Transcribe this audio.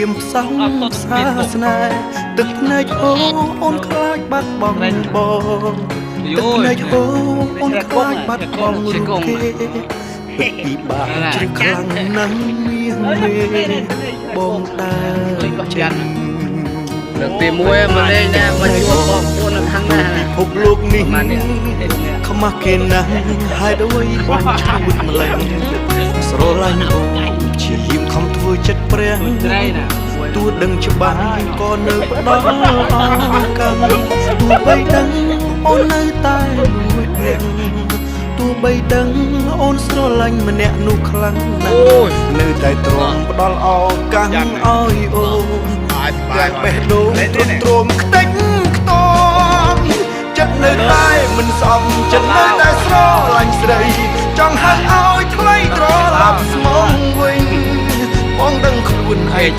មផ្សងផ្សាស្នេហ៍ទឹកភ្នែកហូរអូនខ្លាចបាត់បង់បងទឹកភ្នែកហូរអូនខ្លាចបាត់បង់រូបគេពិតពិបាកជ្រឹះខ្លាំងណាស់មានមេបងដើរចេញ លើកទី1មកលេងដែរមកជួបបងប្អូននៅខាងណា ពិភពលោកនេះ ប្រហែលនេះ ខ្មាស់គេណាស់ហេតុអ្វីបងឈួតម្លេះស្រឡាញ់អូនជាយាមខំធ្វើចិត្តព្រះ ត្រីណា ទួដឹងច្បាស់ក៏នៅផ្ដល់ឱកាសទោះបីដឹងអូននៅតែលួចលាក់ទោះបីដឹងអូនស្រឡាញ់ម្នាក់នោះខ្លាំងណាស់នៅតែទ្រាំផ្ដល់ឱកាសឲ្យអូនទាំងបេះដូងទ្រុឌទ្រោមខ្ទេចខ្ទាំចិត្តនៅតែមិនសមចិត្តនៅតែស្រឡាញ់ស្រីចង់ហៅឲ្យថ្លៃត្រឡប់ស្មងវិញបងដឹងខ្លួនឯង។